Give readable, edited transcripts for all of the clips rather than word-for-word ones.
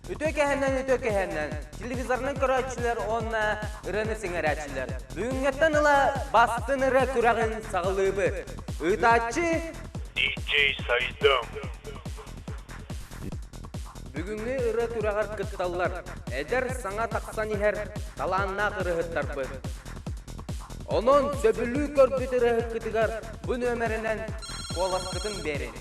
Үтүө кэһэннэн үтүө кэһэннэн телевизорынан көрөөччүлэр уонна ырыаны сэҥээрээччилэр бүгүҥҥэттэн ыла бастын ырыа күрэҕин саҕалыыбыт. Ыытааччы DJ Сайдам. Бүгүҥҥү ырыа күрэҕэр кытталлар эдэр саҥа тахсан иһэр талааннаах ырыаһыттарбыт. Онон сөбүлүү көрбүт ырыаһыккытыгар бу нүөмэринэн куоласкытын биэриҥ.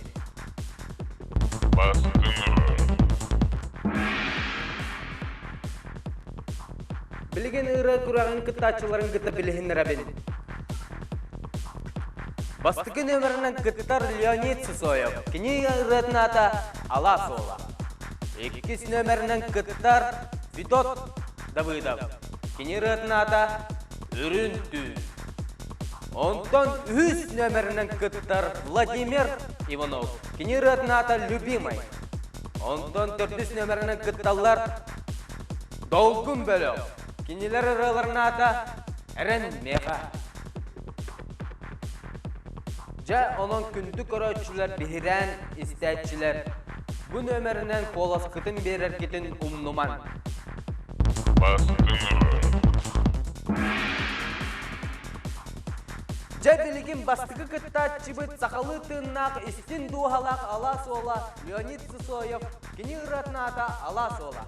Билигин ырыа күрэҕин кыттааччыларын кытта билиһиннэрэбин. Бастакы нүөмэринэн кыттар Леонид Сысоев. Кини ырыатын аата Алаас уола. Иккис нүөмэринэн кыттар Федот Давыдов. Кини ырыатын аата Үрүн түүн. Онтон үһүс нүөмэринэн кыттар Владимир Иванов. Кини ырыатын аата Любимай. Онтон төрдүс нүөмэринэн кытталлар Долгун бөлөх. Кинилэр ырыаларын аата Эрэн миэхэ. Дьэ, онон күндү көрөөччүлэр биһирээн истээччилэр, бу нүөмэринэн куоласкытын биэрэргитин умнумаҥ. Дьэ, билигин бастакы кыттааччыбыт сахалыы тыыннаах истин дууһалаах алаас уола Леонид Сысоев, кини ырыатын аата Алаас уола.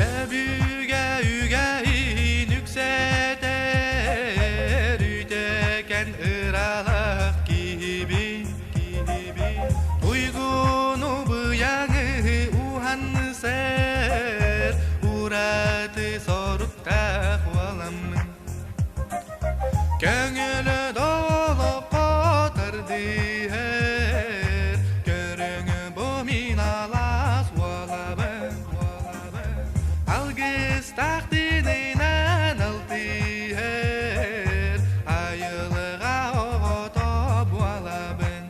Өбүгэ үгэһин үксэтэр үтэкэн ыралаах киһибин Уйгуну быйаҥы уһансар ураты соруктаах уоламмын Көҥүлү долоххо тардыһар көрүҥү бу мин алаас уолабын Алгыстаах тыынынан алтыһар айылҕа оҕото буолабын.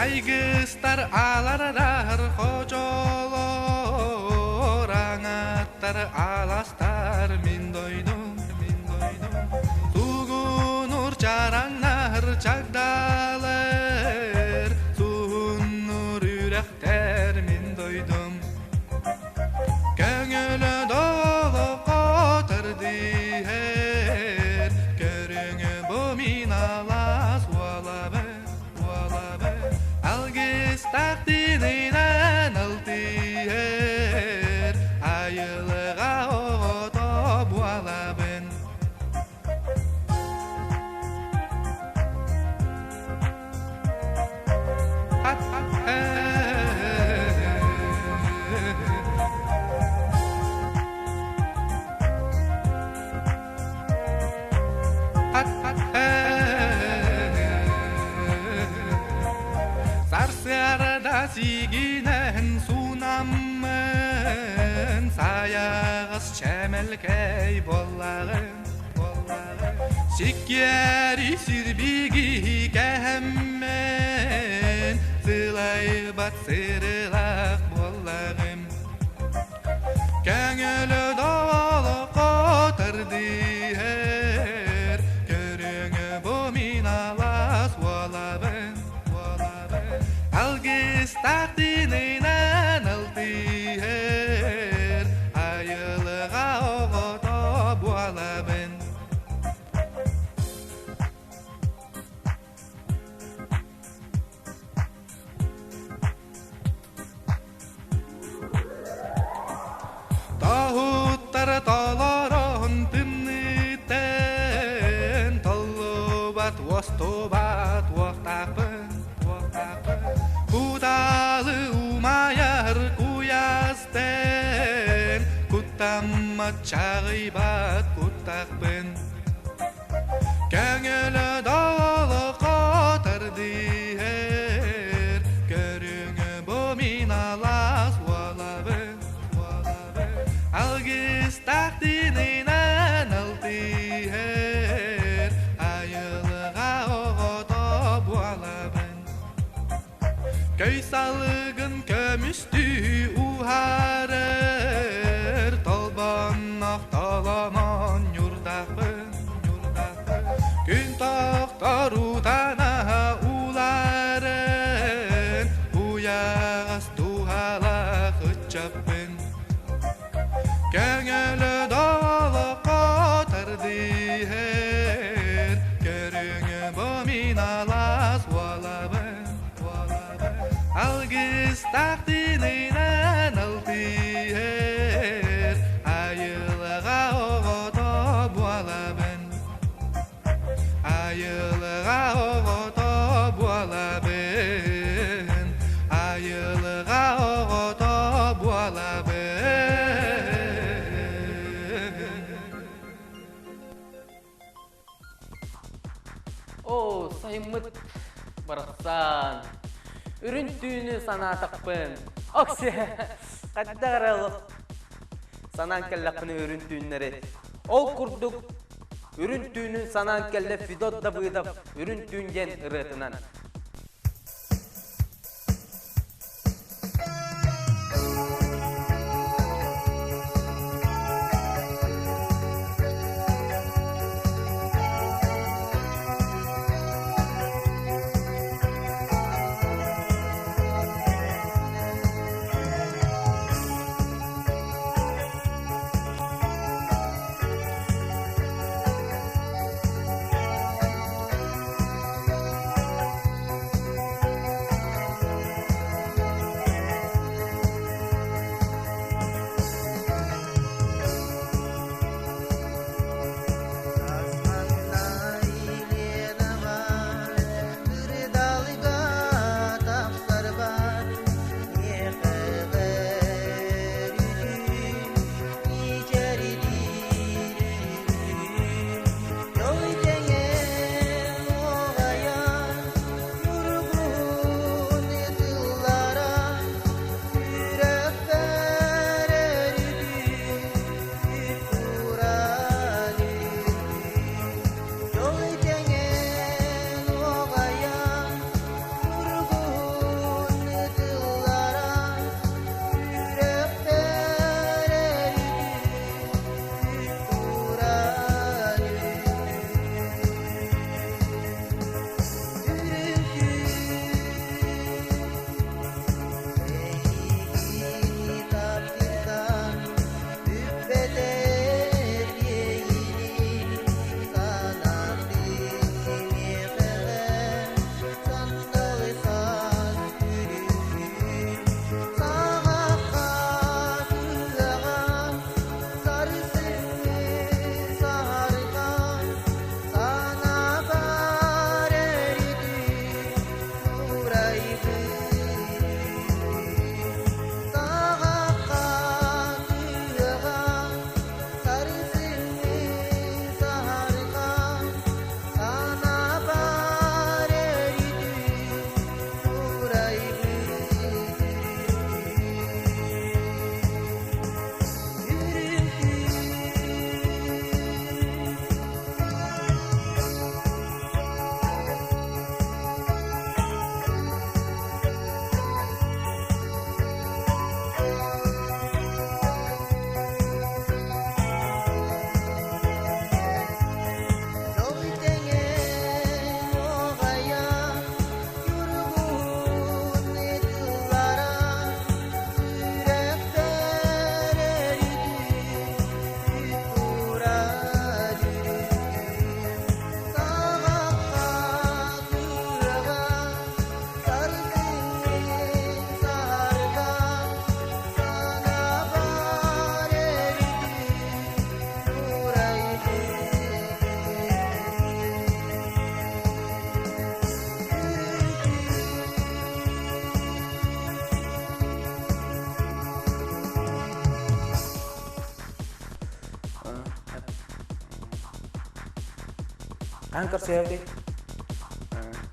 Айгыстар аларар хочолор, аҥаттар аластар мин дойдум, мин дойдум. Тугунур чараҥнар чагдалар, суһуннур үрэхтэр мин дойдум. Көҥүлэ долоххо тардыһар, көрүҥү бу мин алаас уолабын, уолабын. Алгыстаах тыынынан алтыһар, айылҕа оҕото буолабын. Сарсыарда сигинэн суунаммын, сайаҕас чэмэлкэй буоллаҕым. Сиккиэри сирбиги кэһэммин, сылайбат сырылаах буоллаҕым. Көҥүлү долоххо тардыһар, көрүҥү бу мин алаас уолабын, уолабын. Алгыстаах тыынынан алтыһар, айылҕа оҕото буолабын. Тоһуттар толорон тымныытын толлубат уостубат уохтаахпын Кутаалы умайар куйаастан куттаммат чаҕыйбат куттахпын Көҥүлэ долохо тардыһар көрүҥү бу. Көй салыгын көмүстүү уһаарар Толбоннох толомон ньурдахпын Күн тохтор утана уларын Уйаҕас туһалаах ыччаппын Көҥөлө долоххо тардыһар Көрүҥү бу мин алаас уолабын Алгыстаах тыынынан алтыһар Айылҕа оҕото буолабын Айылҕа оҕото буолабын Айылҕа оҕото буолабын Оо, сайыммыт барахсан. Үрүн түүнү санаатахпын. Окси, хайдах эрэ санаан кэллэхпинэ үрүн түүннэри. Ол курдук үрүн түүнүн санаан кэллэ Федот Давыдов Үрүн түүн диэн ырыатынан. Хаһан көрсүһэбитий?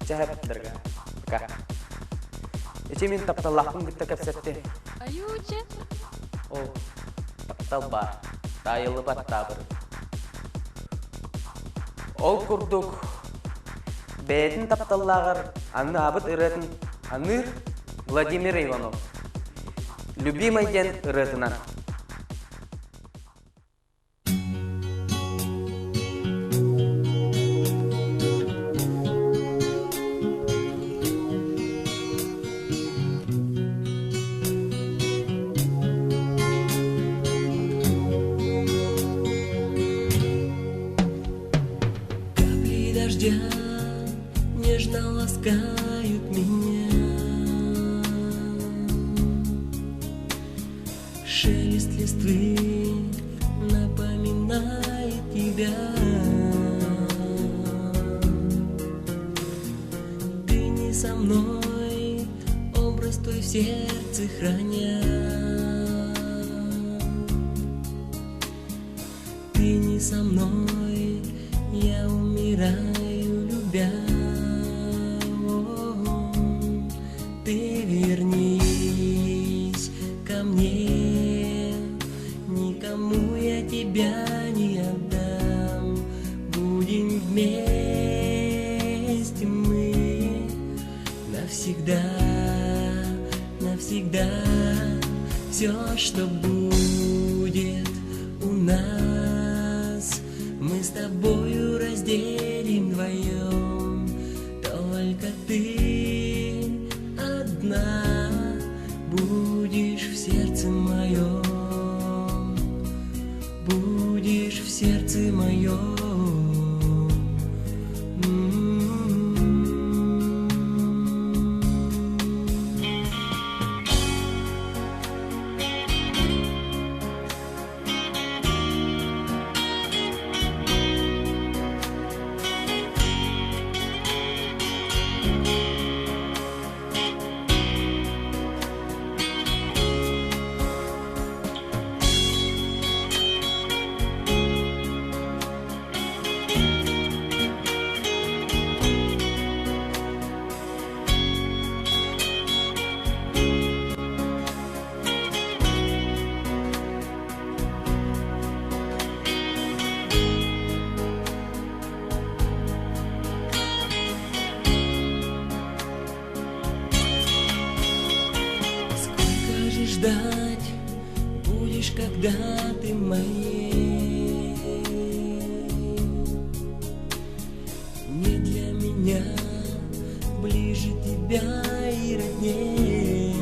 Чэһэп дорога. Пока. Ичи мин тапталлаахпын кытта кэпсэтти. Аюуча. О, таптал баар. Таайыллыбат таабыр. Ол курдук бэйэтин тапталлааҕар аннаабыт ырыатын аныыр. Владимир Иванов. Любимый диэн ырыатынан. Капли дождя нежно ласкают меня. Шелест листвы напоминает тебя. Ты не со мной, образ твой в сердце храня. Ты не со мной, я умираю, любя. Ты вернись ко мне, никому я тебя не отдам. Будем вместе мы навсегда, навсегда. Все, что будет у нас, мы с тобою разделим вдвоем. Только ты одна будешь в сердце моем, будешь в сердце моем. Сколько же ждать будешь, когда ты моей? Не для меня ближе тебя и родней.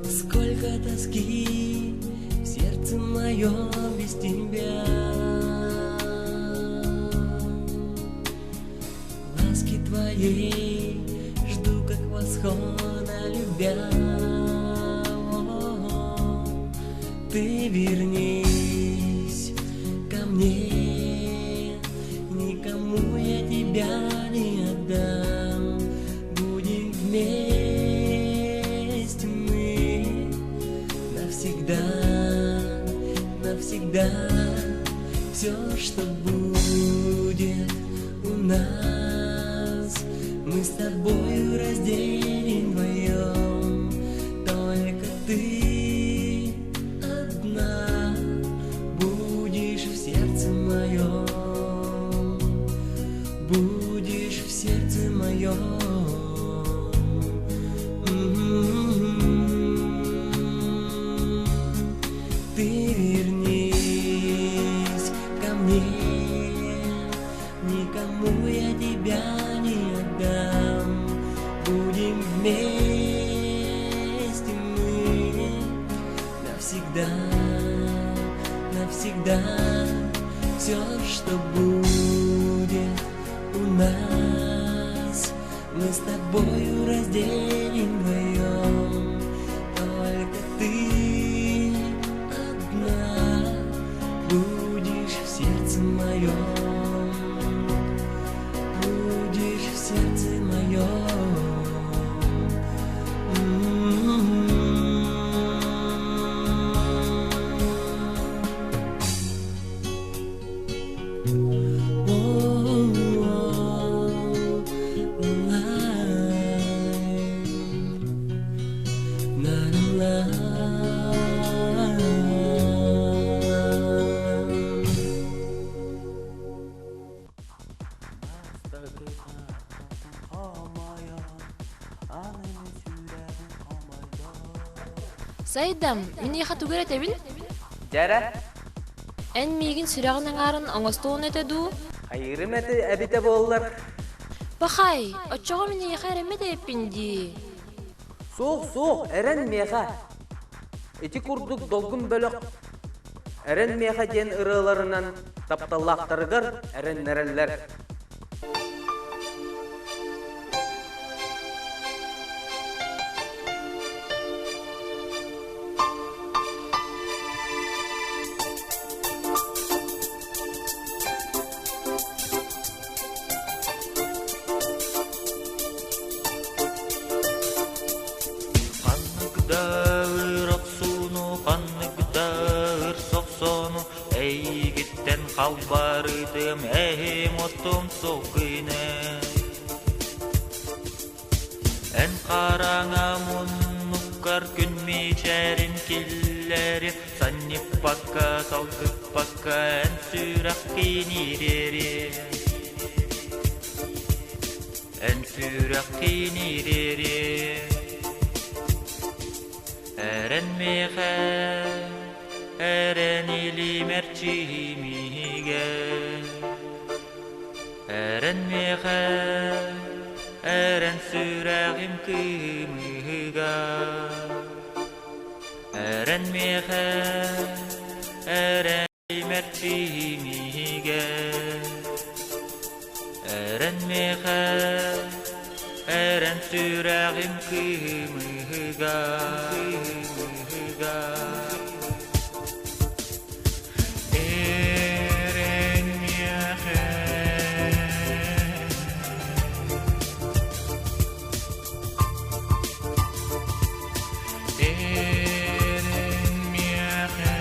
Сколько тоски в сердце моем без тебя. Ласки твоей жду, как восхода любя. Ты вернись ко мне, никому я тебя не отдам. Будем вместе мы навсегда, навсегда. Все, что будет у нас, мы с тобою разделим вдвоем. Только ты одна будешь в сердце моем, будешь в сердце моем. Ты вернись ко мне, никому я тебя не отдам. Будем вместе мы навсегда, навсегда. Все, что будет у нас, мы с тобою разделим вдвоем. Только ты одна будешь в сердце моем, будешь в сердце моем. Сайдам, миниэхэ тугу эрэ этэбин? Дьэрэ. Эн миигин сүрэҕин аҥаарын оҥостуон этэ дуу? Хайыырым эти эбитэ буоллар. Пахай, оччоҕо мин эйиэхэ эрэммэт эбиппин дии. Суох, суох, эрэн миэхэ. Ити курдук долгун бөлөх Эрэн миэхэ диэн ырыаларынан тапталлаахтарыгар эрэннэрэллэр. Ханнык да ыр охсууну, ханнык да ыр сохсону эйигиттэн халбарытым, эһим оттум сылгыны. Эн хараҥа муннуккар күн мичээрин киллэри, санньыппакка, салгыппакка эн сүрэххин ириэри. Эн сүрэххин ириэри. Эрэн миэхэ, эрэн илиимэр чиимигэ. Эрэн миэхэ, эрэн сүрэҕим кыымыга. Эрэн миэхэ, эрэн Мэрчиимигэ Эрэн миэхэ, эрэн сүрэҕим кыымыга, кыымыга. Эрэн миэхэ Эрэн миэхэ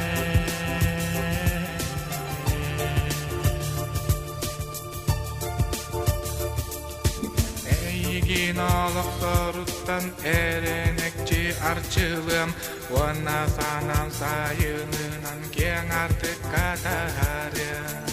Эйигин олохторуттан эрэнэкчи арчылыам уонна санаам сайынынан киэҥ артыкка таһаарыам.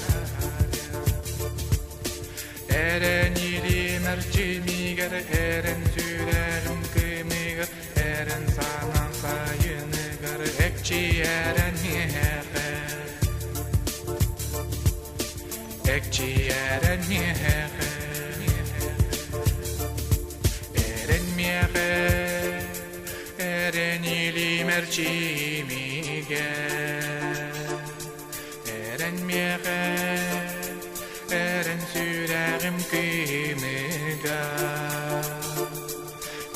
Эрэн илиим эрчимигэр, эрэн сүрэҕим кымыгар, эрэн санаам сайыныгар, экчиэрэн миэхэ. Экчиэрэн миэхэ. Эрэн миэхэ, эрэн илиим эрчимигэр. Эрэн миэхэ, эрэн сүрэҕим кыымыга.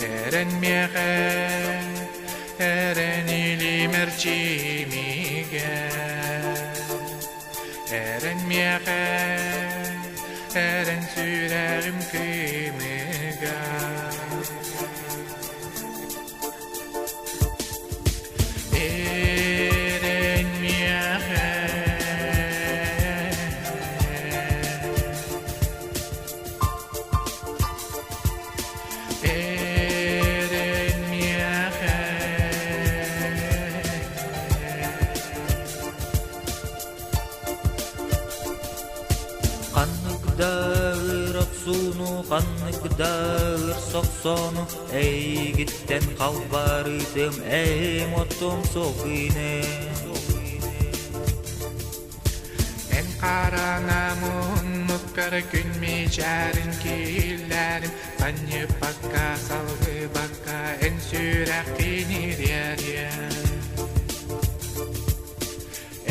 Эрэн миэхэ, эрэн илиим эрчимигэ. Эрэн миэхэ, эрэн сүрэҕим кыымыга. Эрэн миэхэ Эрэн миэхэ Ханнык да ыр охсууну, ханнык да ыр сохсону Эйигиттэн халбарыытым, эйим оттум сокыыны. Эн хараҥа муннуккар күн мичээрин киллэрим, Санньыппакка, салгыбакка эн сүрэххин ириэриэм.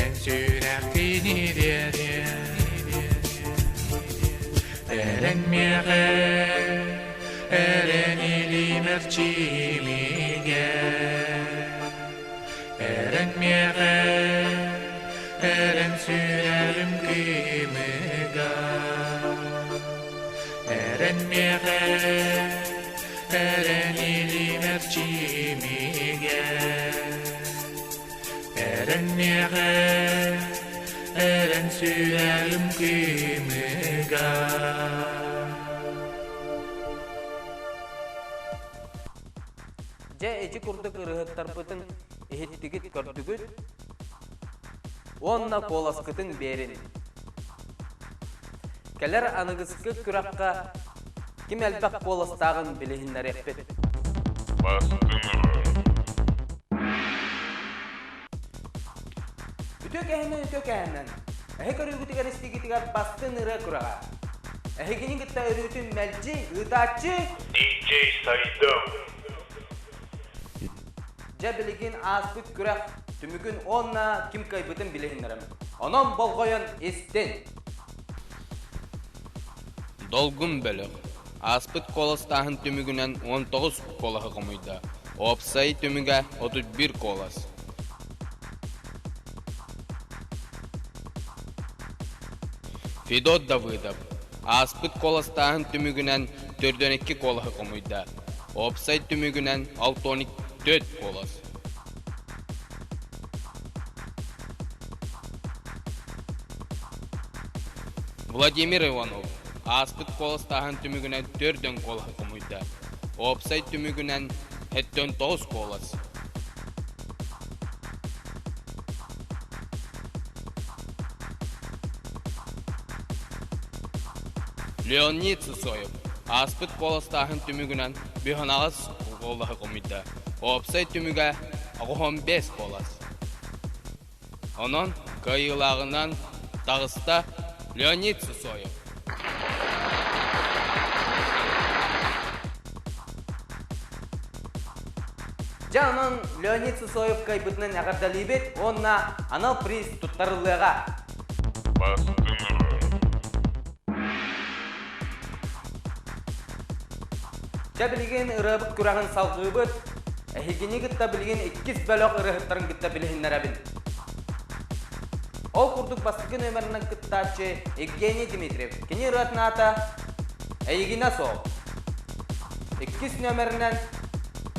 Эн сүрэххин ириэриэм. Эрэн миэхэ, эрэн илиим эрчимигэ. Эрэн миэхэ, эрэн сүрэҕим кыымыга. Эрэн миэхэ, эрэн илиим эрчимигэ. Эрэн миэхэ, эрэн сүрэҕим кыымыга. Дьэ ити курдук ырыһыттарбытын иһиттигит көрдүгүт уонна куоласкытын биэрин. Кэлэр аныгыскы күрэххэ ким элбэх куоластааҕын билиһиннэриэхпит. Бастыҥ ырыа. Үтүө кэһинэн үтүө кэһинэн, эһи көрүүгүтүгэр истигитигэр бастын ырыа күрэҕэ. Эһигини кытта өрүүтүн мэлдьи ыытааччы DJ Сайдам. Дьэ билигин ааспыт күрэх түмүгүн уонна ким кыайбытын билиһиннэрим. Онон болҕойон истин. Долгун бөлөх. Ааспыт куоластааһын түмүгүнэн 19 куолаһы хомуйда. Уопсай түмүгэ 31 куолас. Федот Давыдов. Ааспыт куоластааһын түмүгүнэн 42 куолаһы хомуйда. Уопсай түмүгүнэн 64 куолас. Владимир Иванов ааспыт куоластааһын түмүгүнэн төрдөн куолаһы хомуйда. Уопсай түмүгүнэн 79 куолас. Леонид Сысоев ааспыт куоластааһын түмүгүнэн бүһанаҕас куолаһы хомуйда. Уопсай түмүгэ 95 куолас. Онон кыайыылааҕынан таҕыста Леонид Сысоев. Дьэ онон Леонид Сысоев кыайбытынан эҕэрдэлиибит уонна анал приз туттарыллыаҕа. Дьэ билигин ырыабыт күрэҕин салҕыыбыт. Эһигини кытта билигин иккис бөлөх ырыаһыттарын кытта билиһиннэрэбин. Ол курдук бастакы нүөмэринэн кыттааччы Евгений Дмитриев. Кини ырыатын аата Эйигинэ суох. Иккис нүөмэринэн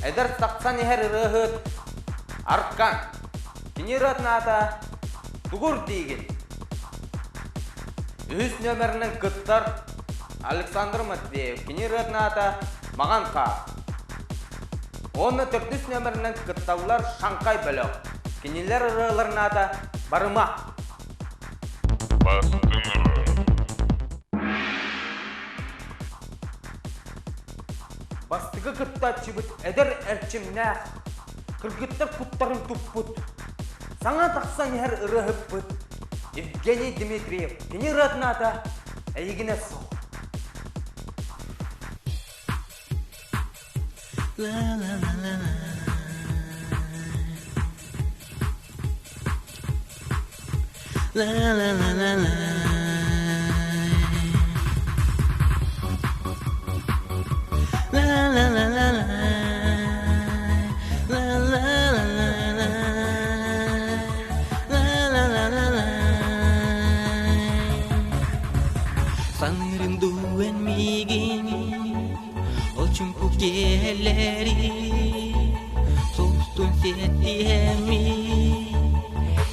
эдэр тахсан иһэр ырыаһыт Аркан. Кини ырыатын аата Тугур диигин. Үһүс нүөмэринэн кыттар Александр Матвеев. Кини ырыатын аата Маҕан хаар. Уонна төрдүс нүөмэринэн кытталлар Шанхай бөлөх. Кинилэр ырыаларын аата Барыма. Бастакы кыттааччыбыт эдэр эрчимнээх, кыргыттар куттарын туппут, саҥа тахсан иһэр ырыаһыппыт Евгений Дмитриев. Кини ырыатын аата Эйигинэ суох. La la la la la. La la la la la. La la la la la. La la la la la. La la la la la. Саныырым дуу эн миигин Ол чуҥкук киэһэлэри Сулустун сиэттиһэммит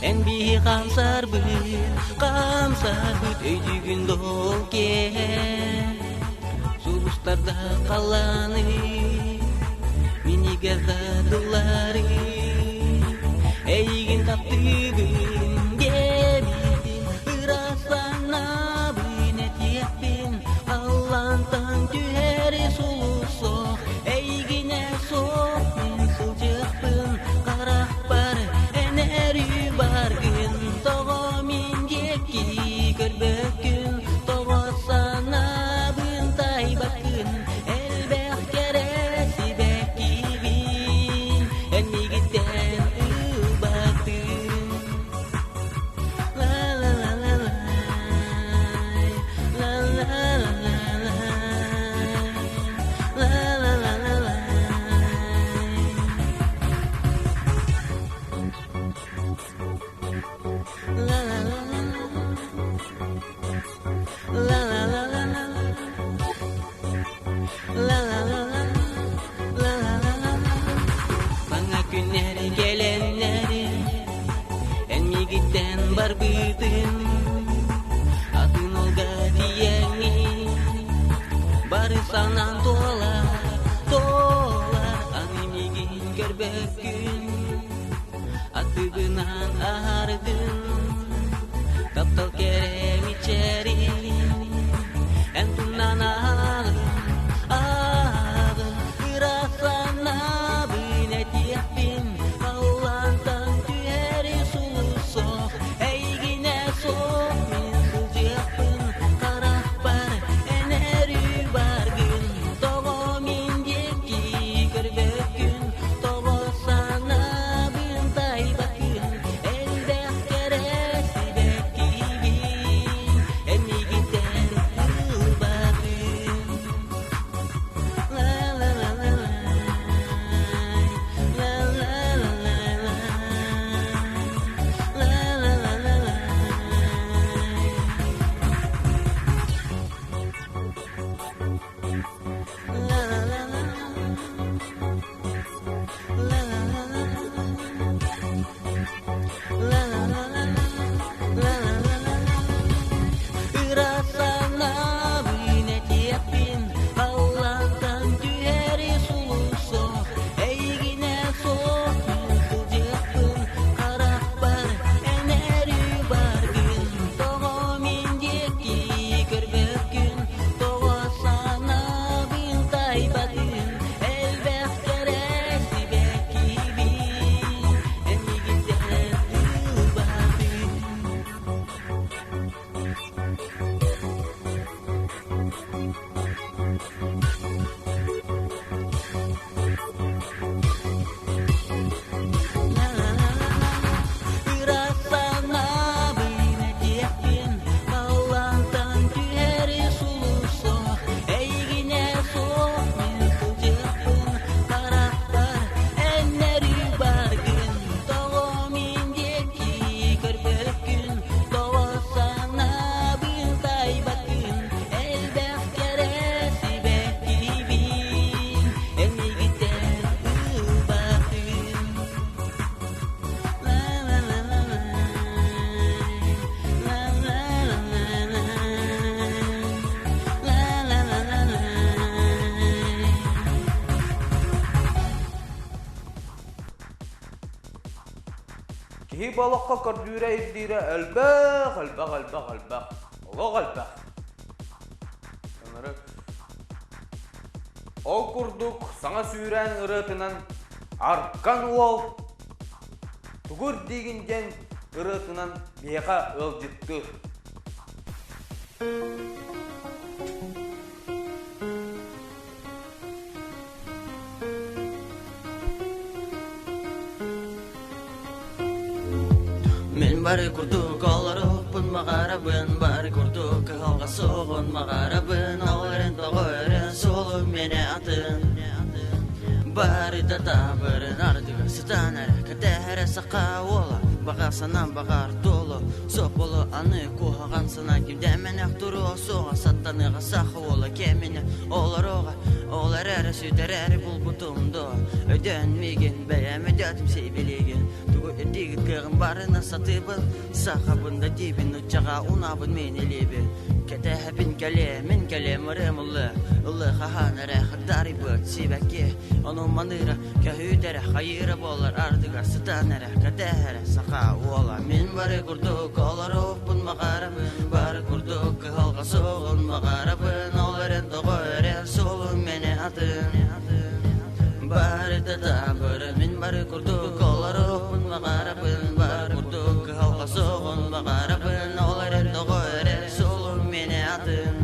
Эн биһи хамсарбыт, хамсарбыт Өйдүүгүн дол киэһэ Сулустарда халлааны Минигэр дадылары Эйигин таптыыбын диэбитин Ырасанабын этиэхпин Халлаантан түһэри сулус Эйигинэ суох мин сылдьыахпын Харахпар эн эрүү баргын Тоҕо мин диэки көрбөккүн Тоҕо санаабын тайбаккын Элбэх кэрэ сибэккибин Эн миигиттэн ылбатын La la la la la La la la la la La la la la la La la la la La la la la la La la la la La la la la Саҥа күннэр кэлэннэр Эн миигиттэн барбытын Атын олга тиийэҥҥин Бары санаан туолар, туолар Аны миигин көрбөккүн Атыгынан аһардын Таптал кэрэ мичээрин Эн туннан ааҕын, ааҕын Ыра санаабын этиэхпин Халлаантан түһэри сулус суох. Киһи бу олоххо көрдүүрэ ирдиирэ элбэх, элбэх, элбэх, элбэх. Олох элбэх. Ол курдук саҥа сүүрээн ырыатынан Аркан уол тугу ирдиигин диэн ырыатынан биһиэхэ ыалдьыттыыр. Мин бары курдук олоруохпун баҕарабын, бары курдук кыһалҕа суоҕун баҕарабын, ол эрэн тоҕо эрэ суолум миэнэ атын. Барыта таабырын ардыгар сытан эрэ, кэтэһэрэ саха уола, баҕа санаам баҕар туолу, суох буолуо аны куһаҕан санаа кимдэмэнэх туруо суоҕа, саттаныаҕа саха уола кэминэ олоруоҕа, ол эрээри сүтэрээри булбутум дуо, өйдөөн миигин бэйэм өйдөөтүм сибилигин, тугу ирдиигит кыаҕым барына сатыыбын, сахабын да диибин нуччаҕа унаабын мин илиибин, кэтэһэбин кэлиэ, мин кэлиэм ырыам ыллыа, ыллыы хаһан эрэ хагдарыйбыт сибэкки, ону маныыра көһүүтэрэ хайыыра буолар ардыгар сытан эрэ кэтэһэрэ саха уола мин бары курдук олоруохпун баҕарабын бары курдук кыһалҕа суоҕун баҕарабын ол эрэн тоҕо эрэ суолум мэнэ атын барыта таабыры мин бары курдук олоруохпун баҕарабын бары курдук кыһалҕа суоҕун баҕарабын ол эрэн тоҕо эрэ суолум мэнэ атын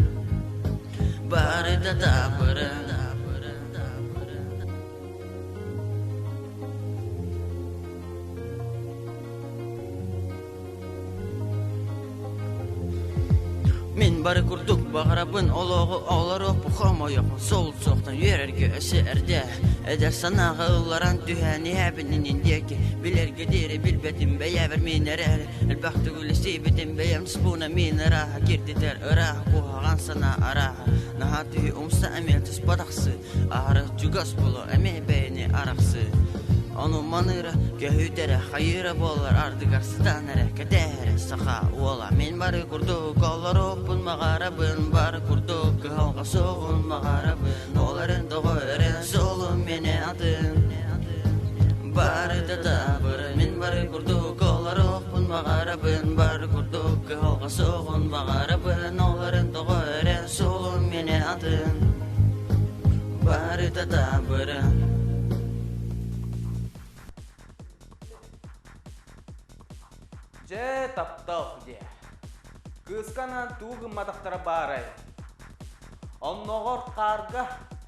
барыта таабыры. Мин бары курдук баҕарабын олоҕу олоруохпун хомойохпун сол суохтан үөрэргэ өссө эрдэ эдэр санааҕа ылларан түһэн иһэбин иннин диэки билэргэ диэри билбэтим бэйэбэр мин эрээри элбэх төгүл истибитим бэйэм спуна мин ырааһа киртитэр ырааһа куһаҕан санаа арааһа наһаа түһү умса эмиэ туспа тахсыы аһары чугас буолуо эмиэ бэйэни арахсыы ону маныыра көһүтэрэ хайыыра буолар ардыгар сытан эрэ кэтэһэрэ саха уола мин бары курдук олоруохпун баҕарабын бары курдук кыһалҕа суоҕун баҕарабын ол эрэн тоҕо эрэ суолум миэнэ атын барыта таабыры мин бары курдук олоруохпун баҕарабын бары курдук кыһалҕа суоҕун баҕарабын ол эрэн тоҕо эрэ суолум миэнэ атын барыта таабыры. Дьэ, таптал диэ. Кыыска анаан тугу гымматахтара баарай? Оннооҕор хаарга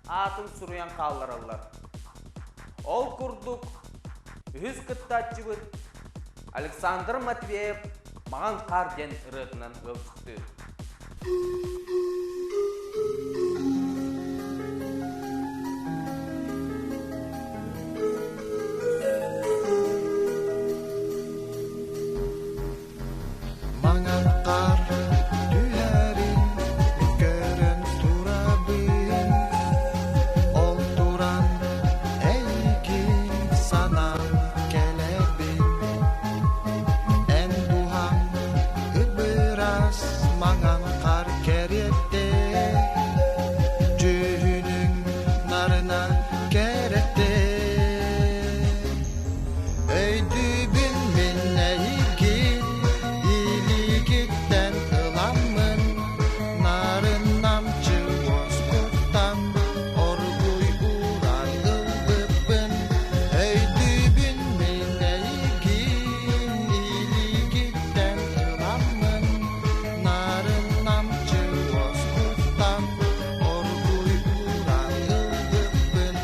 аатын суруйан хааллараллар. Ол курдук, үһүс кыттааччыбыт Александр Матвеев «Маҕан хаар» диэн ырыатынан ыалдьыттыыр. Маҥан хаар түһэрин көрөн турабын, ол туран эйигин санаан кэлэбин. Эн буһан ыбырас маҥан хаар кэриэтэ, дьүһүнүҥ нарына кэрэтэ. Өйдүүбүн мин эйигин илиигиттэн ыламмын, нарын намчы уоскуттан оргууй ууран ылбыппын. Өйдүүбүн мин эйигин илиигиттэн ыламмын, нарын намчы уоскуттан оргууй ууран ылбыппын.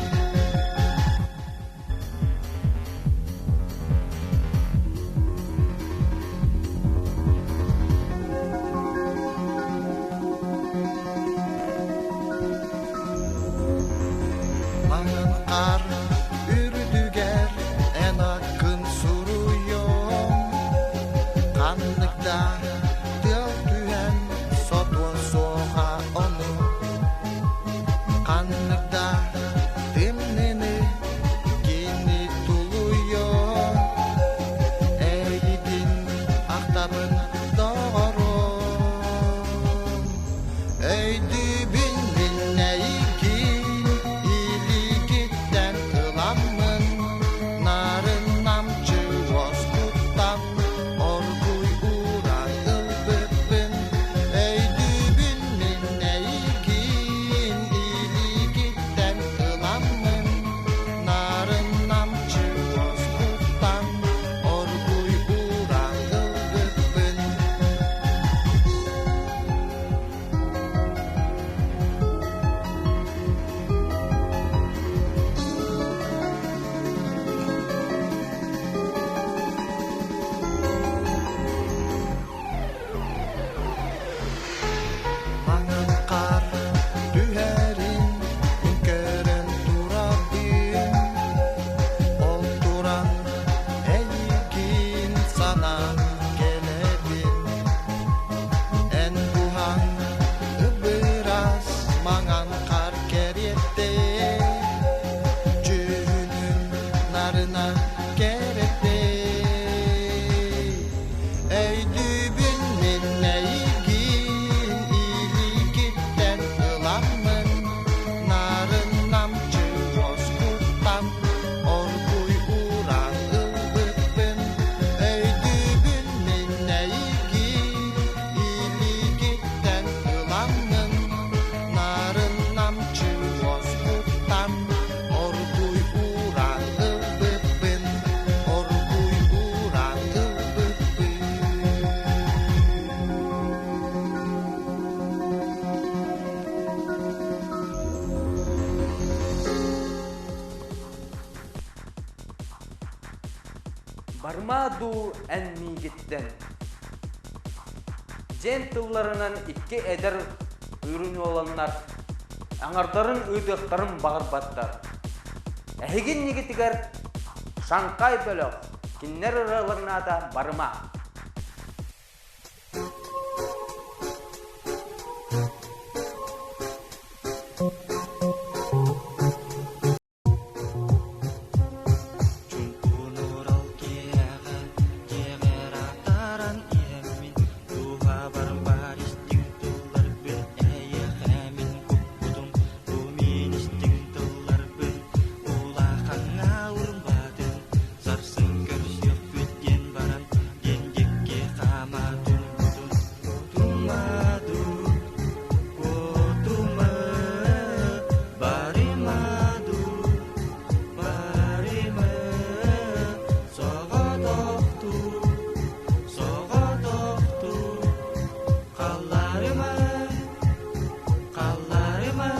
Барыма дуу эн миигиттэн Диэн тылларынан икки эдэр үрүнүоланнар аҥардарын ыытыахтарын баҕарбаттар. Эһиги иннигитигэр Шанхай бөлөх, кинилэр ырыаларын аата Барыма. Чуҥкунурал киэһэҕэ дьиэҕэр атааран иһэммин дууһабар баар истиҥ тылларбын эйиэхэ мин куппутум бу мин истиҥ тылларбын улахаҥҥа урбаатын сарсын көрсүөхпүт диэн баран диэн диэки хаама турбутун кутума дуу кутума барыма дуу Барыма соҕотохтуу, соҕотохтуу халларыма, халларыма.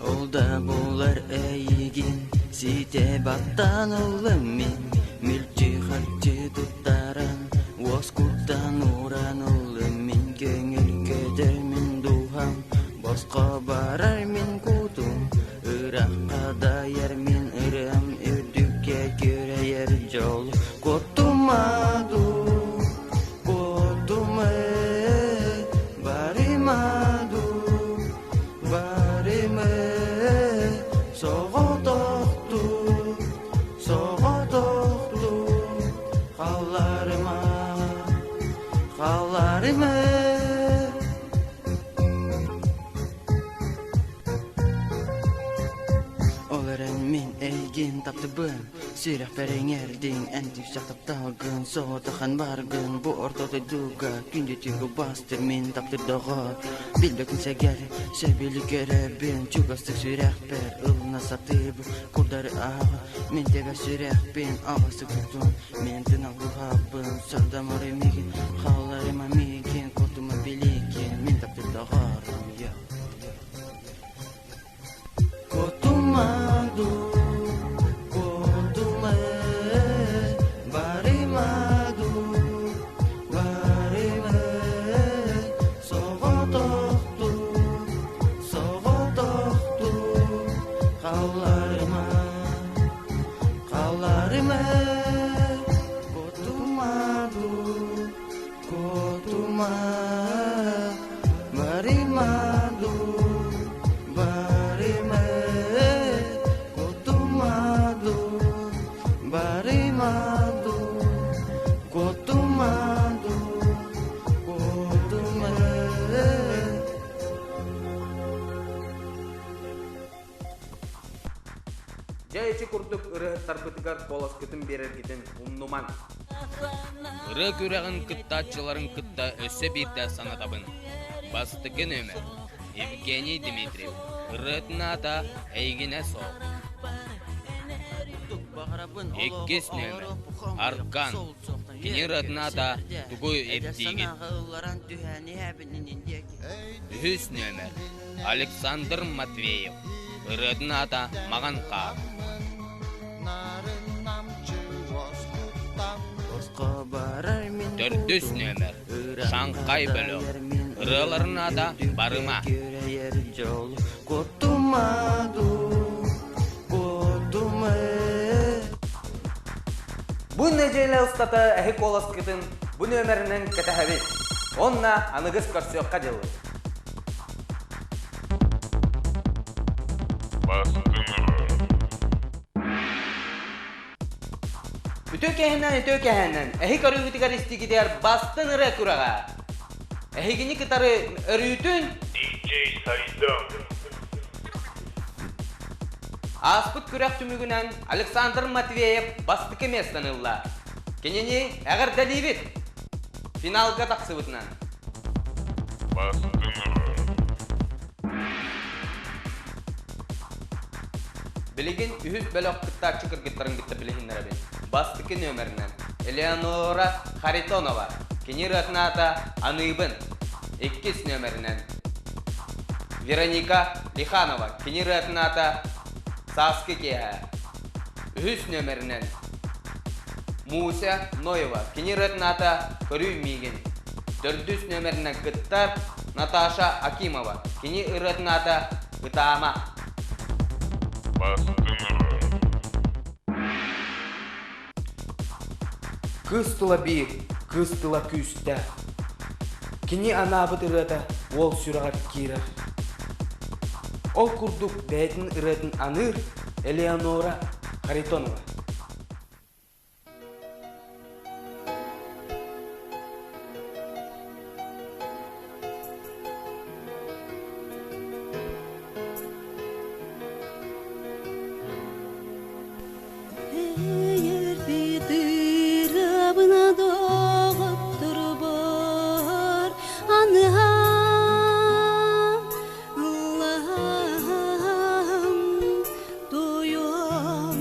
Ол да буолар эйигин ситэ баттаан ыллым мин мүлчү-харчы туттаран Уоскуттан ууран ыллым мин көҥүл көтөр мин дууһам Босхо барар мин кутум Ырахха дайар мин ырыам Үрдүккэ күрэйэр дьол Куоттума дуу, куоттума Барыма дуу, барыма Соҕотохтуу Соҕотохтуу халларыма, халларыма. Ол эрэн мин эйигин таптыбын, сүрэхпэр иҥэрдиҥ, эн түсэх тапталгын, соҕотохон баргын, бу орто дойдуга күндүтүк убастыр мин таптыр доҕор, билбэтин сэгэр, сөбүлүү көрөбүн, чугастык сүрэхпэр ылына сатыыбын, Курдары ааҕа, мин тэбэ сүрэхпин аҕасы тутун, мен тыналлыһабын, сордомору мигин, хаалларыма мигин, кутума билигин, мин таптыр доҕорум, я. Кутума ду, кутума, барыма ду, барыма, соҕотохтуу, Соҕотохтуу халларыма, халларыма, кутума дуу, кутума, барыма дуу, барыма, кутума дуу, барыма дуу, кутума дуу, кутума. Дьэ ити курдук ырыаһыттарбытыгар куоласкытын биэрэргитин умнумаҥ. Ырыа күрэҕин кыттааччыларын кытта өссө биирдэ санатабын. Бастакы нүөмэр Евгений Дмитриев ырыатын аата «Эйигинэ суох». Иккис нүөмэр Аркан Кини ырыатын аата «Тугу ирдиигит?» Үһүс нүөмэр Александр Матвеев ырыатын аата «Маҕан хаар». Төрдүс нүөмэр Шанхай бөлөх ырыаларын аата «Барыма». Бу нэдиэлэ устата эһи куоласкытын бу нүөмэринэн кэтэһэбит. Уонна аныгыс көрсүөххэ дылы. Үтүө кэһинэн, үтүө кэһинэн, эһи көрүүгүтүгэр истигитигэр бастын ырыа күрэҕэ. Эһигини кытары өрүүтүн DJ Сайдам. Ааспыт күрэх түмүгүнэн Александр Матвеев бастакы миэстэни ылла. Кинини эҕэрдэлиибит! Финалга тахсыбытынан. Билигин үһүс бөлөх кыттааччы кыргыттарын кытта билиһиннэрэбин. Бастакы нүөмэринэн Элеонора Харитонова. Кини ырыатын аата «Аныыбын». Иккис нүөмэринэн Вероника Лиханова. Кини ырыатын аата Сааскы киэһэ. Үһүс нүөмэринэн Муся Ноева. Кини ырыатын аата Көрүй миигин. Төрдүс нүөмэринэн кыттар Наташа Акимова. Кини ырыатын аата Ытаама. Кыыс тыла биир, кыыс тыла күүстээх. Кини анаабыт ырыата уол сүрэҕэр киирэр. Ол курдук бэйэтин ырыатын аныыр Элеонора Харитонова. Ырабына доҕотторбор аныһам ыллаһам туйуом.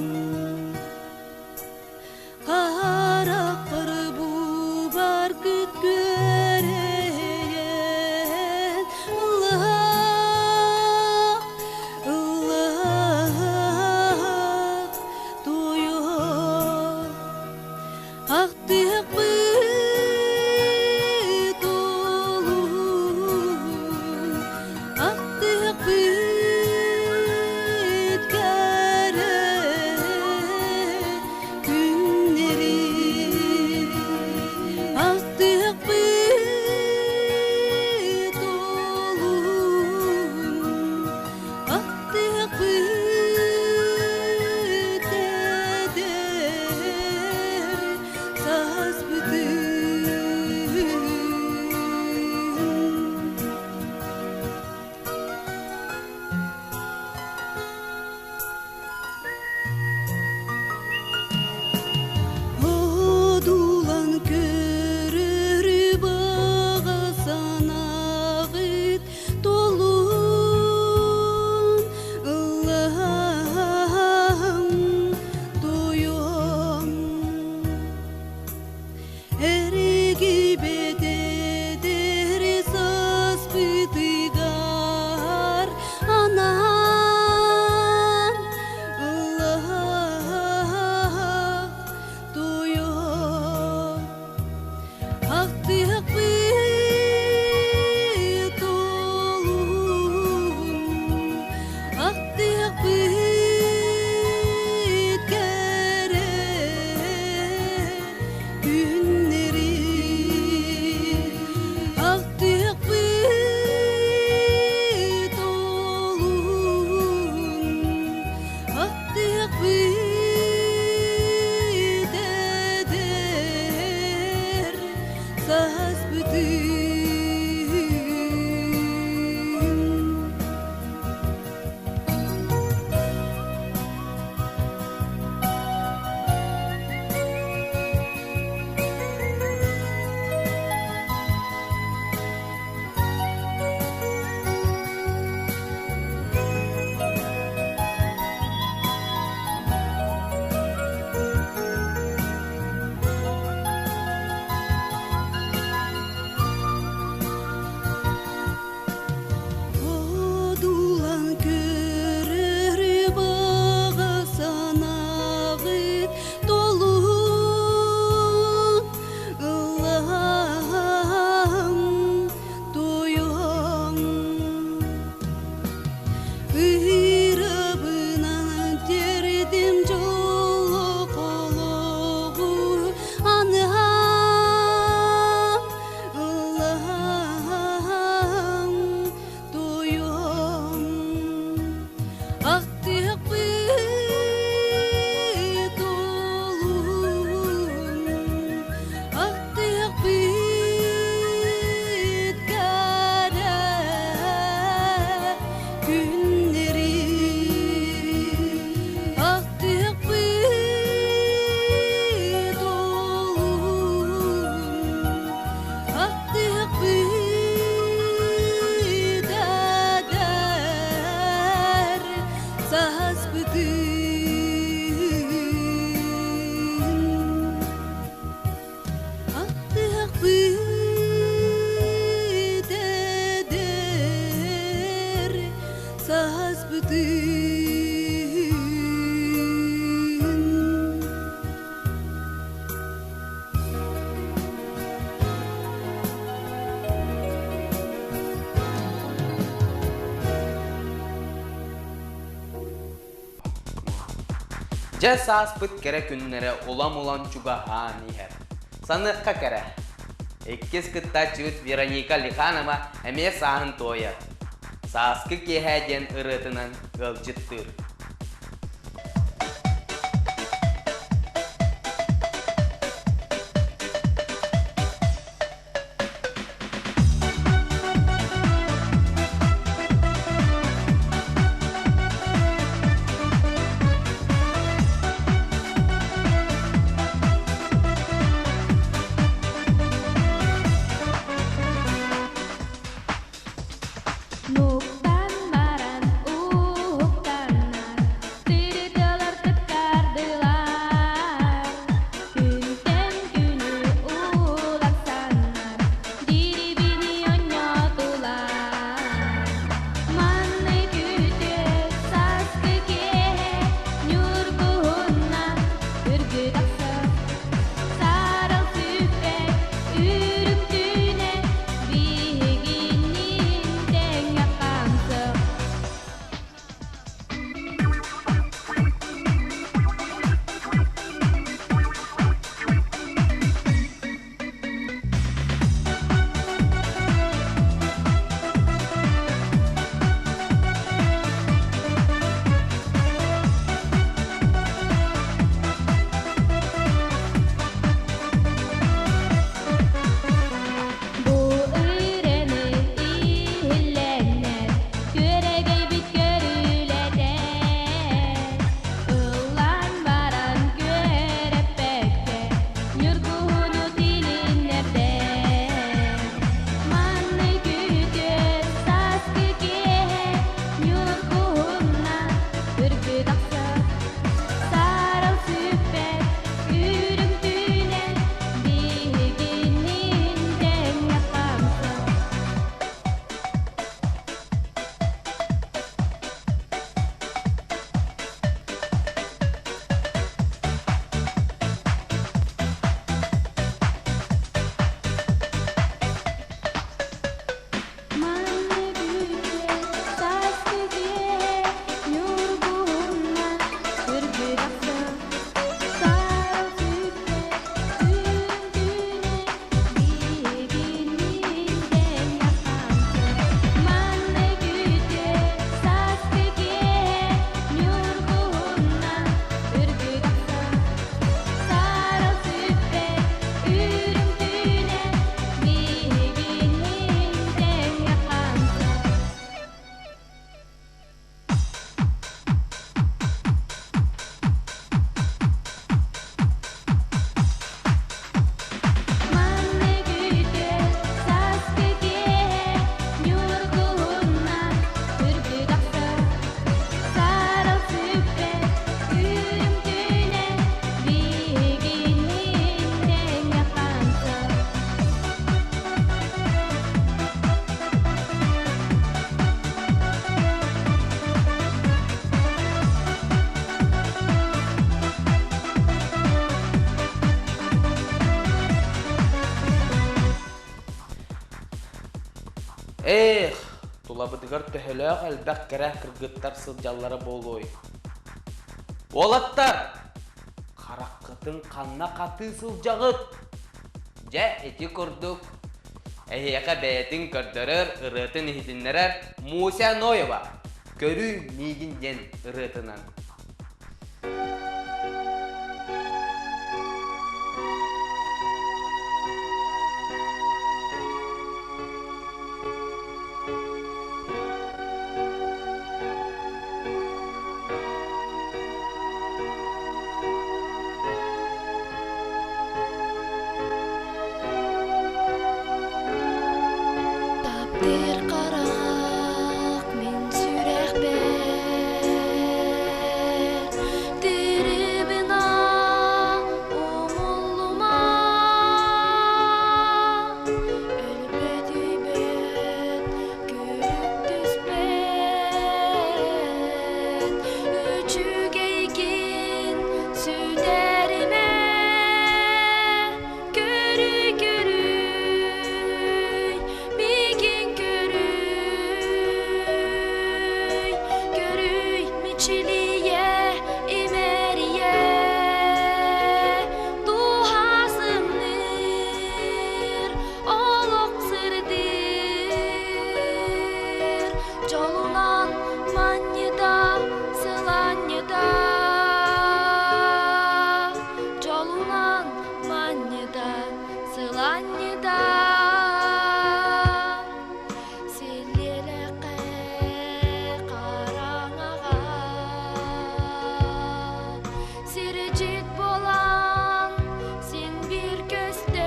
Дьэ сааспыт кэрэ күннэрэ улам-улам чугаһаан иһэр. Саныахха кэрэ. Иккис кыттааччыбыт Вероника Лиханова эмиэ сааһын туойар. Сааскы киэһэ диэн ырыатынан ыалдьыттыыр. Нуктан баран уһуктаннар, тырытылар тыктардылар. Күнтэн күнү уларсаннар, дирибини онньотулар. Маннык үтүө сааскы киэһэ ньургуһунна үргү тахсар. Саарал сүппэт үрүҥ түүнэ биһигинниин тэҥҥэ хаамсык. Бу ырыаны иһиллэннэр, күөрэгэйбит көрүлэтэ. Ыллаан баран күөрэппэккэ, ньургуһуну тилиннэрдэ. Маннык үтүө сааскы киэһэ ньургуһунна үргү тахсар. Саарал сүппэт үрүҥ түүнэ биһигинниин тэҥҥэ хаамсар. Маннык үтүө сааскы киэһэ ньургуһунна үргү тахсар. Саарал сүппэт үрүҥ түүнэ биһигинниин тэҥҥэ хаамсар. Маннык үтүө сааскы киэһэ ньургуһунна үргү тахсар. Саарал сүппэт үрүҥ түүнэ биһигинниин тэҥҥэ хаамсар. Маннык үтүө сааскы киэһэ ньургуһунна үргү тахсар. Саарал сүппэт үрүҥ түүнэ биһигинниин тэҥҥэ хаамсар. Эх, тулабытыгар төһөлөөх элбэх кэрэ кыргыттар сылдьаллара буолуой? Уолаттар! Хараххытын ханна хатыы сылдьаҕыт? Дьэ, ити курдук эһиэхэ бэйэтин көрдөрөр, ырыатын иһитиннэрэр Муся Ноева «Көрүү миигин» диэн ырыатынан. Таптыыр харах мин сүрэхпэр. Дьолунан манньыта, сылаанньыта. Дьолунан манньыта, сылаанньыта. Силлиэлэххэ хараҥаҕа сирдьит буолан син биир көстөр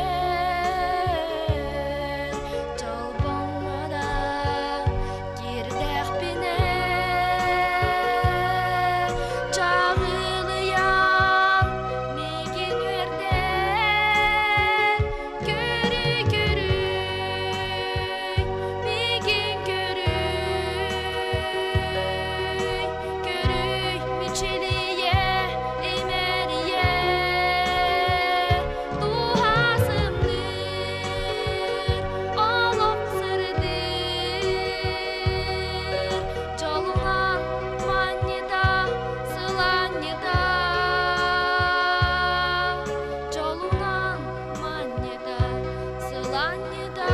чолбоҥҥо да киирдэхпинэ чаҕылыйан миигин үөрдэр көрүй көрүй миигин көрүй көрүй мичилийэ имэрийэ дууһа сымныыр олох сырдыыр дьолунан манньыта сылаанньыта дьолунан манньыта сылаанньыта.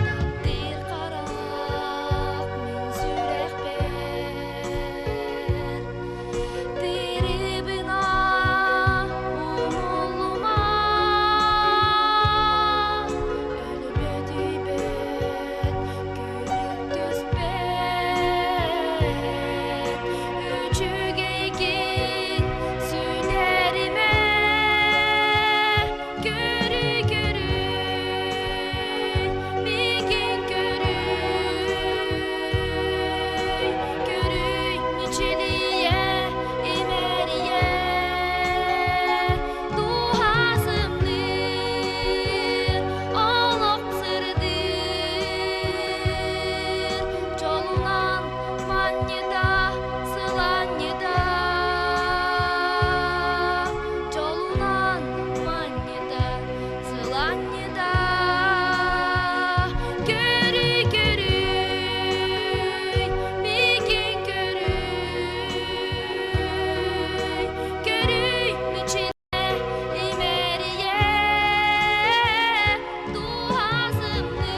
Таптыыр харах мин сүрэхпэр Тырыбына умуллума Өлбөтүйбэт күлүк түспэт Үчүгэйгин сүтэримэ Көрүй көрүй миигин көрүй Көрүй мичилийэ имэрийэ Дууһа сымныыр олох сырдыыр Дьолунан манньыта сылаанньыта Дьолунан манньыта сылаанньыта Көрүй көрүй миигин көрүй Көрүй мичилийэ имэрийэ Дууһа сымныыр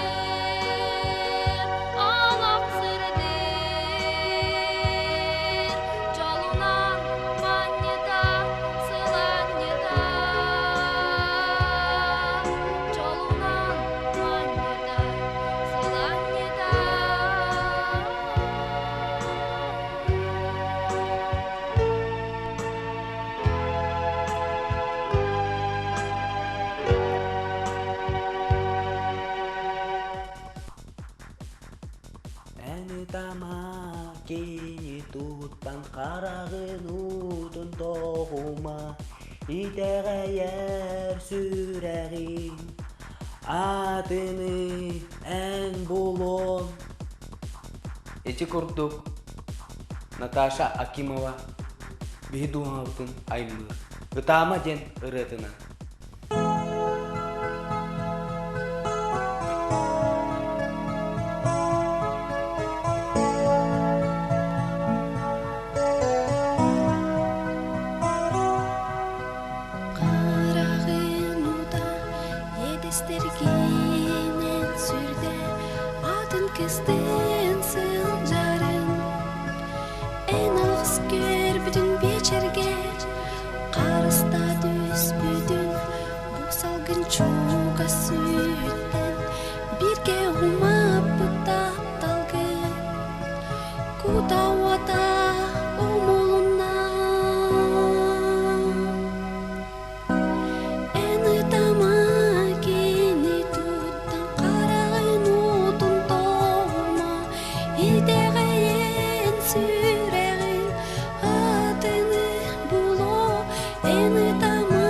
олох сырдыыр Дьолунан манньыта сылаанньыта Дьолунан манньыта сылаанньыта. Эн ытама кини туттан хараҕын уутун тоҕума, итэҕэйэр сүрэҕиҥ атыны эн булуоҥ. Ити курдук Наташа Акимова биһи дууһабытын аймыыр «Ытаама» диэн ырыатынан. Хараҕын уута иэдэстэргинэн сүрдэ атын кыстыын сылдьарын эн алгыс көрбүтүн биэчэргэ харыста түспүтүн бу салгын чугас сүттэн бииргэ умаппыт тапталгын кута уота умулунна. Эн ытама кини туттан хараҕын уутун тоҕума итэҕэйэн сүрэҕин атыны булуо Эн ытама